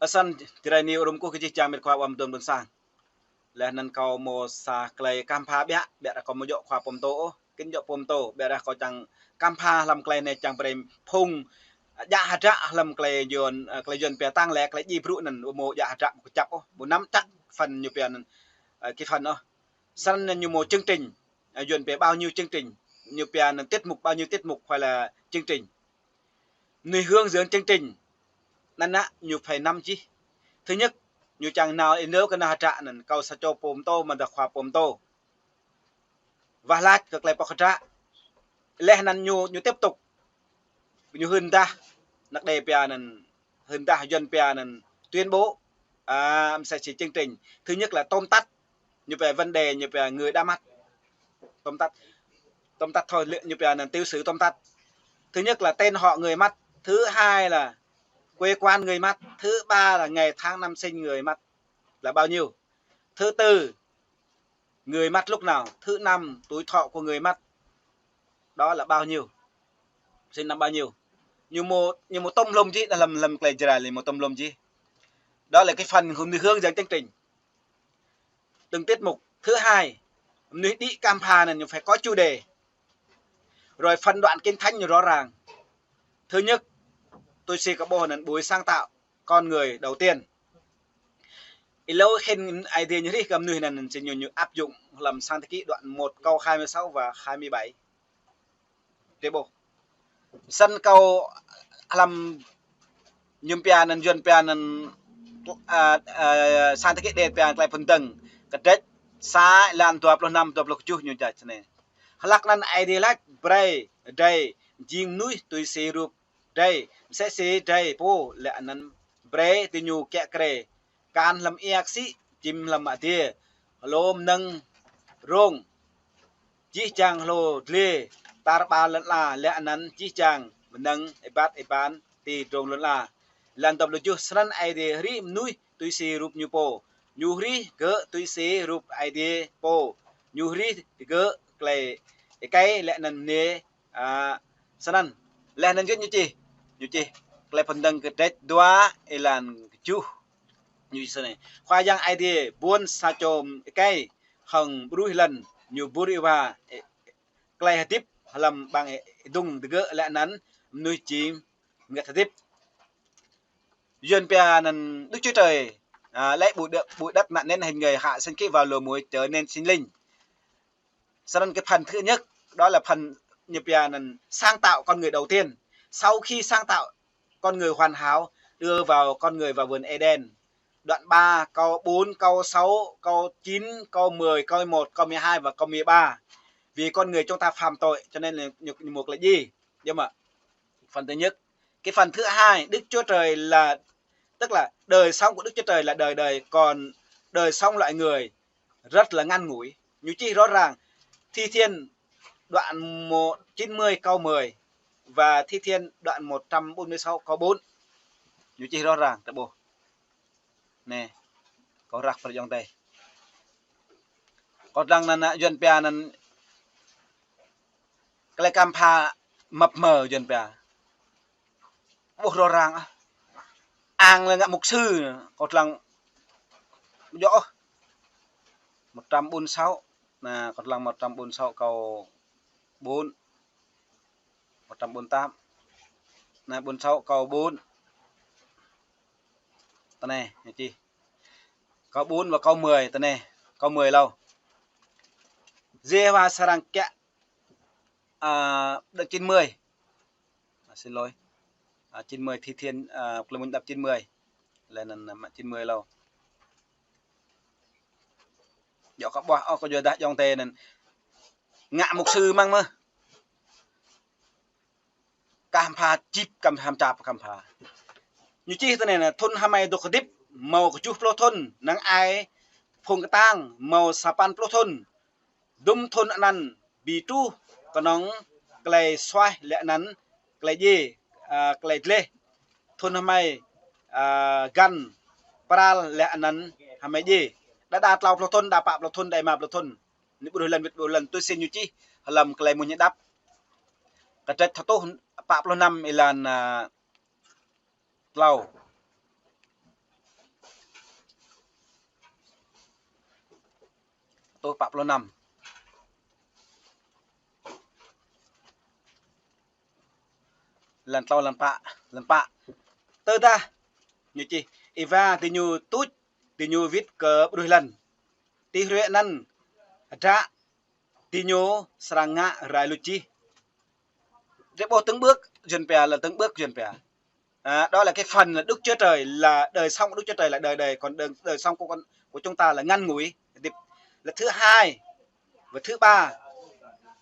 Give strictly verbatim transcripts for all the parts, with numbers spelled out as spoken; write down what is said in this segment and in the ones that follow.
Ơ săn, Jrai News rŭm kơkuh kơ jih jang met wa ƀôn sang. Laih anŭn kâo mơ̆ sa tơlơi kăm pha biă, biă dah kâo mơ̆ djơ̆ khua pơtô ôh, kơ djơ̆ pơtô, biă dah kâo čang kăm pha hlăm tơlơi anai čang brơi phung djă hơdră hlăm tơlơi Yuan, ơ, tơlơi Yuan pia tăng lĕ tơlơi djai brŭ anŭn, mơ̆ djă hơdră mơ̆ kơčăp ôh, mơ̆ năm chắc phần ñu pia anŭn, ơ, kơ phần ôh. Săn anŭn ñu mơ̆ chương trình, ơ, Yuan pia bao nhiêu chương trình, ñu pia anŭn tiết mục bao nhiêu tiết mục hoặc là chương trình. Mơnuih hướng dẫn chương trình anŭn ñu phải năm čih. Thứ nhất, ñu čang nao ênô kơ nao hơdră anŭn, kâo sa čô pơtô mơ̆ dah khua pơtô. Wah lač kơ tơlơi pŏk hơdră. Laih anŭn ñu, ñu tiếp tục. Ñu hưn dah, năk đe pia anŭn, hưn dah Yuan pia anŭn tuyên bố. À, msĕ si chương trình. Thứ nhất là tóm tắt. Ñu pia vấn đề, ñu pia người đã mất. Tóm tắt. Tóm tắt thôi, lĕ ñu pia anŭn tiểu sử tóm tắt. Thứ nhất là tên họ người mất. Thứ hai là quê quán người mất. Thứ ba là ngày tháng năm sinh người mất. Là bao nhiêu? Thứ tư, người mất lúc nào? Thứ năm, tuổi thọ của người mất. Đó là bao nhiêu? Sinh năm bao nhiêu? Ñu mơ̆, ñu mơ̆ tóm lum čih, dah hlăm, hlăm tơlơi Jrai lĕ mơ̆ tóm lum čih. Đó là cái phần hướng, hướng dẫn chương trình. Từng tiết mục. Thứ hai, mơnuih đĭ kăm pha anŭn ñu phải có chủ đề. Rồi phân đoạn kinh thánh ñu rõ ràng. Thứ nhất, tui si kâo ƀuh anŭn buổi sáng tạo con người đầu tiên. Ih ƀuh khĭn Aê Diê ñu rĭh kơ mơnuih anŭn, anŭn či ñu, ñu áp dụng hlăm Sáng Thế Ký đoạn một câu hai mươi sáu và hai mươi bảy. Tui ƀuh. Săn kâo hlăm ñu pia anŭn, Yuan pia anŭn, ơ, ơ, Sáng Thế Ký đe pia tơlơi phŭn dơ̆ng. Kơdrĕč sa êlan dua pluh năm, dua pluh tơjuh ñu čih anai. Hlăk anŭn Aê Diê lač brơi drei jing mơnuih tui si rup drei, msĕ si drei pô, laih anŭn brơi tui ñu kiă kriê, kăn hlăm ia ksĭ, čim hlăm adiê, hlô mơnơ̆ng rông, jih jang hlô dliê, tar ƀar lŏn ala, laih anŭn jih jang mơnơ̆ng êbat êban ti drông lŏn ala. Êlan dua pluh tơjuh, srăng Aê Diê rĭh mơnuih tui si rup ñu pô. Ñu rĭh gơ̆ tui si rup Aê Diê pô. Ñu rĭh gơ̆ tơlơi êkei laih anŭn mơnê, a, srăng. Laih anŭn gơ̆ ñu čih. Ñu čih. Tơlơi phŭn dơ̆ng kơdrĕč dua êlan kơjuh. Ñu čih snei. Khua Yang Aê Diê ƀuăn sa čô êkei hăng ƀruih lăn ñu bur êwa, ê, tơlơi hơdip hlăm ƀăng ê, êdung dơgơ̆ laih anŭn mơnuih či mơngăt hơdip. Yuan pia anŭn Đức Chúa Trời, à, lấy bụi đất, bụi đất mà nên hình người, hạ sinh khí vào loài muối, trở nên sinh linh. Srăng cái phần thứ nhất, đó là phần ñu pia anŭn sáng tạo con người đầu tiên. Sau khi sáng tạo con người hoàn hảo, đưa vào con người vào vườn Eden. Đoạn ba, câu bốn, câu sáu, câu chín, câu mười, câu mười một, câu mười hai và câu mười ba. Vì con người chúng ta phạm tội, cho nên là ñu, ñu mơ̆ tơlơi djai. Djơ̆ mơ̆? Phần thứ nhất. Cái phần thứ hai, Đức Chúa Trời là, tức là đời sống của Đức Chúa Trời là đời đời, còn đời sống loài người rất là ngắn ngủi. Ñu čih rõ ràng, Thi Thiên đoạn một, chín mươi câu mười và Thi Thiên đoạn một trăm bốn mươi sáu câu bốn. Ñu čih rõ ràng, tơ ƀuh. Nê, kâo răk pơ ayŏng adơi. Kâo dlăng anŭn, anŭn Yuan pia anŭn tơlơi kăm pha mập mờ Yuan pia. Ƀuh rõ ràng ah. Ang lĕ ngă mục sư, kâo dlăng djơ̆ ôh. Một trăm bốn mươi sáu. Anai, kâo dlăng một trăm bốn mươi sáu câu bốn. Một trăm bốn mươi tám. Anai, bốn mươi sáu câu bốn. Tơ anai, ñu čih. Câu bốn và câu mười, tơ anai, câu mười hlâo. Yêhôwa srăng kiă, à, đoạn chín mươi. À, xin lỗi. À, chín mươi Thi Thiên, à, Klei Mmuñ Hơđăp chín mươi. Laih anŭn, à, mă chín mươi hlâo. Djơ̆ kâo ƀuah, ơ, kâo djơ̆ dah ayŏng adơi anŭn ngă mục sư mơ̆ng mơ̆. Kăm pha čĭp, kăm pha čap, kăm pha. Ñu čih tơ anai, anŭn thŭn hơmâo dŏ hơdip, mâo kơjuh pluh thŭn, năng ai phung kơtang, mâo sapăn pluh thŭn. Dŭm thŭn anŭn, bi truh, kơnơ̆ng tơlơi suaih laih anŭn, tơlơi djai, a, tơlơi dleh. Thŭn hơmâo, a, găn, pral laih anŭn, hơmâo djai. Đa đa klâo pluh thŭn, đa pă pluh thŭn, đa êma pluh thŭn. Anai ƀruih lăn, wĭt ƀruih lăn, tui si ñu čih, hlăm Klei Mmuñ Hơđăp. Kơdrĕč sa rơtuh pă pluh năm êlan, a, klâo. rơtuh pă pluh năm. Lan klâo, lan pă, lan pă. Tơdah ñu čih, Êwa diñu tuč, diñu wĭt kơ ƀruih lăn. Ti hrơi anăn, hơdră diñu srăng ngă rai luč jih. Drei ƀuh từng bước Yuăn pia là từng bước Yuăn pia. À, đó là cái phần là Đức Chúa Trời là đời sống của Đức Chúa Trời là đời đời, còn đời, đời sống của con, của chúng ta là ngắn ngủi. Tiếp là thứ hai và thứ ba,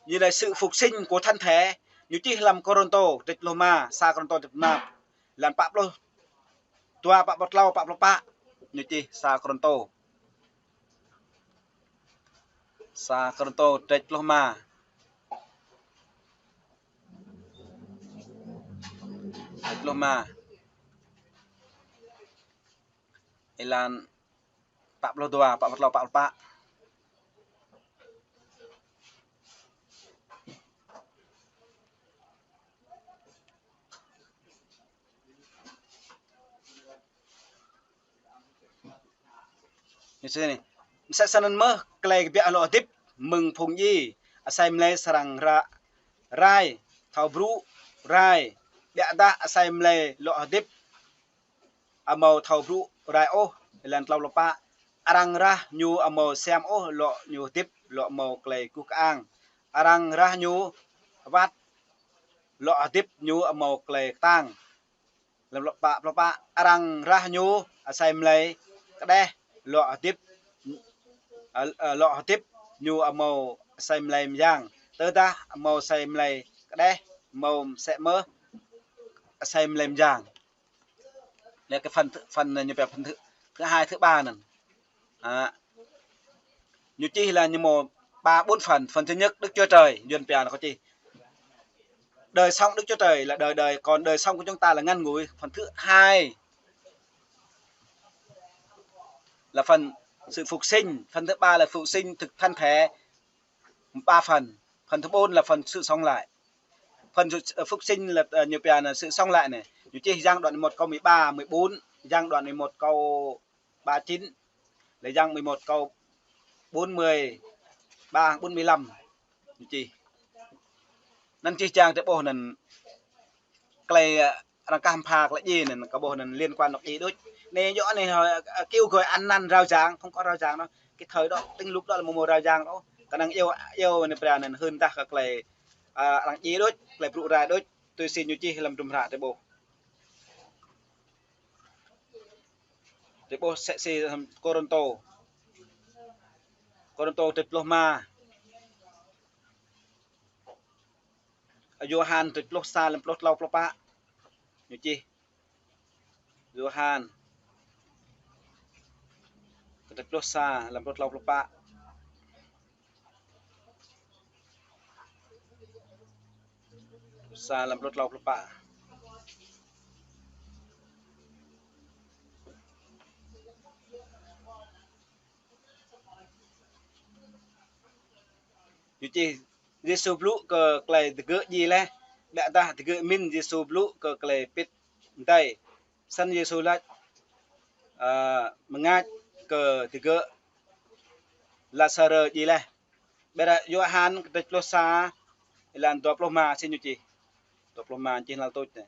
như là sự phục sinh của thân thể, ñu čih lăm Kôrintô, trích pluh ma, sa Kôrintô trích pluh ma, lan pă pluh dua, pă pluh klâo, pă pluh pă, ñu čih sa Kôrintô. Sa Kôrintô trích pluh ma. Trích pluh ma. Êlan pă pluh dua, pă pluh klâo, pă pluh pă. Ñu čih anai: Msĕ snăn mơh klei kbiă lŏ hơdip mơ̆ng phung djiê, asei mlei srăng ră rai thâo brŭ rai, ƀiădah asei mlei lŏ hơdip amâo thâo brŭ rai ôh. Êlan klâo pluh pă. Arăng rah ñu amâo siam ôh lŏ ñu hơdip lŏ mâo klei guh kơang. Arăng rah ñu awăt lŏ hơdip ñu amâo klei ktang. Lan pă pluh pă. Arăng rah ñu asei mlei kđeh lŏ hơdip, ơ, ơ, lŏ hơdip ñu amâo asei mlei myang. Tơdah amâo asei mlei kđeh, amâo msĕ mơh asei mlei myang. Là cái phần thứ, phần ñu pia phần thứ, thứ hai, thứ ba anăn. À, ñu čih là ñu mâo ba bốn phần. Phần thứ nhất, Đức Chúa Trời, Yuăn pia là có čih. Đời sống Đức Chúa Trời là đời đời, còn đời sống của chúng ta là ngắn ngủi. Phần thứ hai là phần sự phục sinh, phần thứ ba là phục sinh thực thân thể, ba phần. Phần thứ bốn là phần sự sống lại. Phần sự, ờ, phục sinh là, ờ, ñu pia là sự sống lại anai. Ñu čih giai đoạn mười một câu mười ba, mười bốn, giai đoạn mười một câu ba chín, là giai đoạn mười một câu bốn mươi ba, bốn mươi lăm. Ñu čih. Anăn čih čang drei ƀuh anăn klei, ơ, arăng kah mpha klei djiê anăn, kâo ƀuh anăn liên quan anŏ djiê đôč. Anai djŏ anai, ơ, kêu gọi ăn năn rao giảng, không có rao giảng đâu. Cái thời đó, tĭng lŭk đó là mâo mâo rao giảng đâu. Kơnơ̆ng iâu, iâu anai pria anăn hưn tah kơ klei, ơ, arăng djiê đôč, klei brŭ rai đôč. Tui si ñu čih lăm hdruôm hră drei ƀuh. Drei ƀuh msĕ si Kôrintô. Kôrintô trích pluh ma. Yôhan trích pluh sa lăm pluh klâo pluh pă. Ñu čih. Yôhan trích pluh sa lăm pluh klâo pluh pă. Sa lăm pluh klâo pluh pă. Ñu čih Yêsu blŭ kơ klei digơ̆ djiê laih, ƀiădah digơ̆ mĭn Yêsu blŭ kơ klei pĭt mdei. Snăn Yêsu lač, ơ, mngač kơ digơ̆ Lazarơ djiê laih. Ƀiădah Yôhan kdrêč pluh sa, êlan dua pluh ma si ñu čih. Dua pluh ma čih hlâo tuč anai.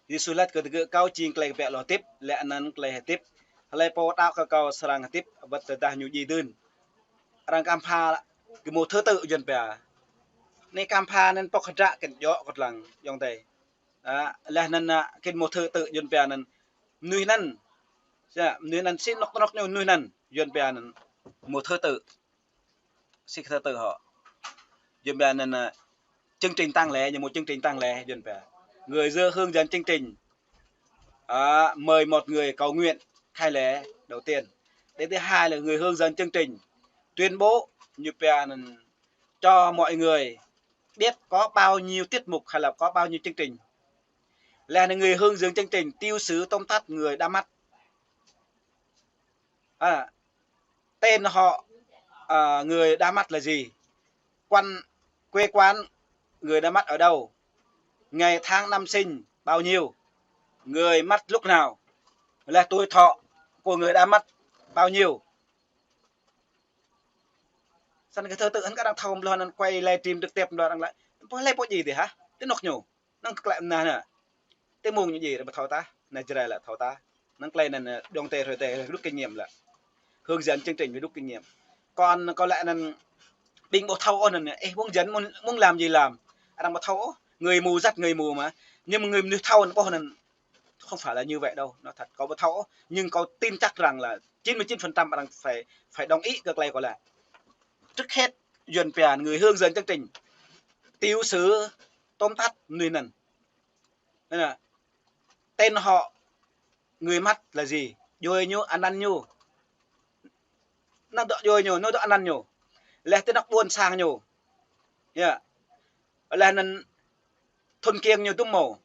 Yêsu lač kơ digơ̆: Kâo jing klei kbiă lŏ hơdip, leh anăn klei hơdip. Hlei pô đaŏ kơ kâo srăng hơdip wăt tơdah ñu djiê dưn. Arăng kah mpha gơ̆ mâo thứ tự Yuăn pia. Anai kah mpha anăn pŏk hdră kĭn djŏ kơ tlang ayŏng adei. À, leh anăn, à, kĭn mâo thứ tự Yuăn pia anăn. Mnuih anăn. Sa, mnuih anăn si anŏ tơnŏk ñu mnuih anăn. Yuăn pia anăn mâo thứ tự. Xếp thứ tự hŏ. Yuăn pia anăn, à, chương trình tăng lễ, ñu mâo chương trình tăng lễ, Yuăn pia. Người dơ hướng dẫn chương trình. À, mời một người cầu nguyện khai lễ đầu tiên. Đến thứ hai là người hướng dẫn chương trình. Tuyên bố, ñu pia anăn cho mọi người biết có bao nhiêu tiết mục hay là có bao nhiêu chương trình. Là người hướng dẫn chương trình, tiểu sử tóm tắt người đã mất. À, tên họ, à, người đã mất là gì? Quán, quê quán người đã mất ở đâu? Ngày tháng năm sinh bao nhiêu? người mất lúc nào, là tuổi thọ của người đã mất bao nhiêu. Săn kơ thơ tự hăn kơ arăng thâo ƀlŏr anăn quay livestream trực tiếp ƀlŏr arăng lĕ. Pô lĕ pô djai dih hă? Tơ anŏ ñu. Năng kơ klĕ mơnah nă. Tơ mông ñu djai arăng ƀu thâo tah. Nă Jrai lĕ thâo tah. Năng klei anăn, ơ, dŏng tơ hrơi tơ rút kinh nghiệm lĕ. Hướng dẫn chương trình phải rút kinh nghiệm. Còn kâo lĕ anăn ƀing ƀu thâo ôh anăn, ê, hướng dẫn muốn, muốn làm gì làm. Arăng ƀu thâo ôh. Người mù dắt người mù mà. Nhưng mà người mnuih thâo anăn ƀuh anăn không phải là như vậy đâu. Nói thật, kâo ƀu thâo ôh. Nhưng kâo tin chắc rằng là chín mươi chín phần trăm arăng phải, phải đồng ý kơ klei kâo lĕ. Trước hết, Yuăn pia người hướng dẫn chương trình, tiểu sử tóm tắt mnuih anăn. Nă, tên họ người mất là gì? Djuê ñu, anăn ñu. Năng dŏ djuê ñu, năng dŏ anăn ñu. Leh tơ anŏ ƀuôn sang ñu. Yơh. Leh anăn thŭn kiêng ñu dŭm mơ̆.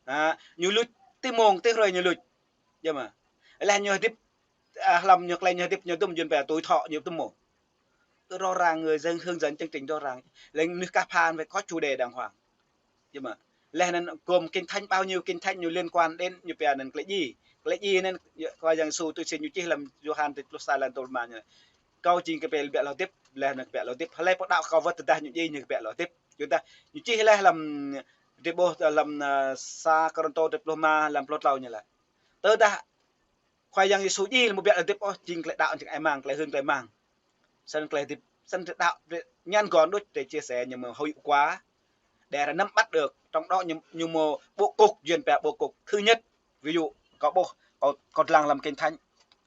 Hă, ñu luč, tơ mông, tơ hrơi ñu luč. Yơh mơ̆. Leh ñu hơdip, a, hlăm ñu klei ñu hơdip ñu dŭm, Yuăn pia tuổi thọ ñu dŭm mơ̆. Rõ ràng người dân hướng dẫn chương trình rõ ràng. Lĕ mnuih kah phan phải có chủ đề đàng hoàng. Yơh mơ̆. Leh anăn gồm kinh thánh bao nhiêu, kinh thánh ñu liên quan đến ñu pia anăn klei djai. Klei djai anăn Khua Yang Yêsu tui si ñu čih hlăm Yôhan tơjuh pluh sa lăn tơjuh pluh rơma ñu. Kâo jing kpel kbiă lŏ hơdip, leh anăn kbiă lŏ hơdip. Hlei pô đaŏ kơ kâo wơ̆t tơdah ñu djai ñu kbiă lŏ hơdip. Yua dah ñu čih leh hlăm, drơi ƀuh hlăm, a, sa Kôrintô tơjuh pluh rơma lăn pluh klâo ñu lĕ. Tơdah Khua Yang Yêsu djai lĕ ƀu kbiă lŏ hơdip ôh, jing klei đaŏ, jing ai mang, klei hưn, klei mang. Săn klei hơdip, săn klei đaŏ, ñăn gŏn đôč, drơi chia sẻ ñu mơ̆ hơyŭ quá. Để nắm bắt được, trong đó ñu, ñu mơ̆ bộ cục, Yuăn pia bộ cục. Thứ nhất, ví dụ, kâo ƀuh, kâo, kâo dlăng hlăm kinh thánh.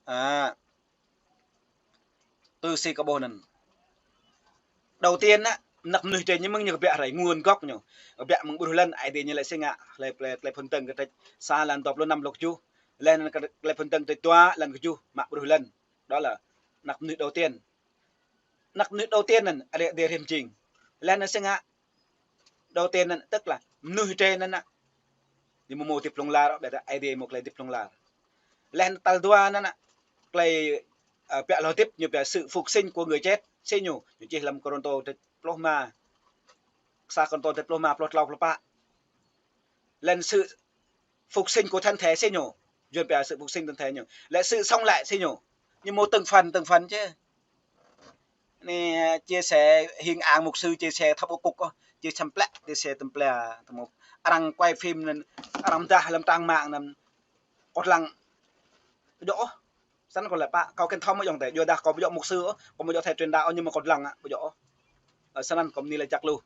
A, tui si kâo ƀuh anăn. Đầu tiên á, anăp mnuih drơi ñu mơ̆ng ñu kbiă hrơi nguồn gốc ñu. Kbiă mơ̆ng ƀruh lăn, Aê Diê ñu lĕ si ngă, klei, klei, klei phŭn dơ̆ng kơ drơi sa lăn dua pluh năm lŏ kjuh. Leh anăn klei phŭn dơ̆ng drơi dua lăn kjuh, mă ƀruh lăn. Đó là anăp mnuih đầu tiên. Anăp mnuih đầu tiên anăn, Aê Diê rĭm jing. Leh anăn si ngă, đầu tiên anăn, tức là mnuih drơi anăn, ñu mơ̆ mâo hơdip hlŏng lar, ƀiădah Aê Diê mâo klei hơdip hlŏng lar. Leh anăn tal dua anăn, klei, a, kbiă lŏ hơdip ñu pia sự phục sinh của người chết, si ñu, ñu čih hlăm Kôrintô tơjuh pluh rơma. Sa Kôrintô tơjuh pluh rơma, pluh klâo, pluh pă. Leh anăn sự phục sinh của thân thể si ñu. Yuăn pia sự phục sinh thân thể ñu. Lĕ sự sống lại si ñu. Ñu mâo từng phần, từng phần chứ. Anai, chia sẻ hình ảnh mục sư chia sẻ thâo ƀu kŭk ôh. Chia sẻ tăm plĕ, chia sẻ tăm plĕ. Tăm mâo arăng quay phim anăn, arăng mdah hlăm trang mạng anăn. Kâo dlăng. Ƀu djơ̆ ôh. Săn kâo lĕ pă, kâo kăn thâo mơ̆ ayŏng adei. Yua dah kâo ƀu djơ̆ mục sư ôh, kâo ƀu djơ̆ thầy truyền đạo ôh, ñu mơ̆ kâo dlăng á, ƀu djơ̆ ôh. Ơ, săn anăn kâo mni lač jăk lu.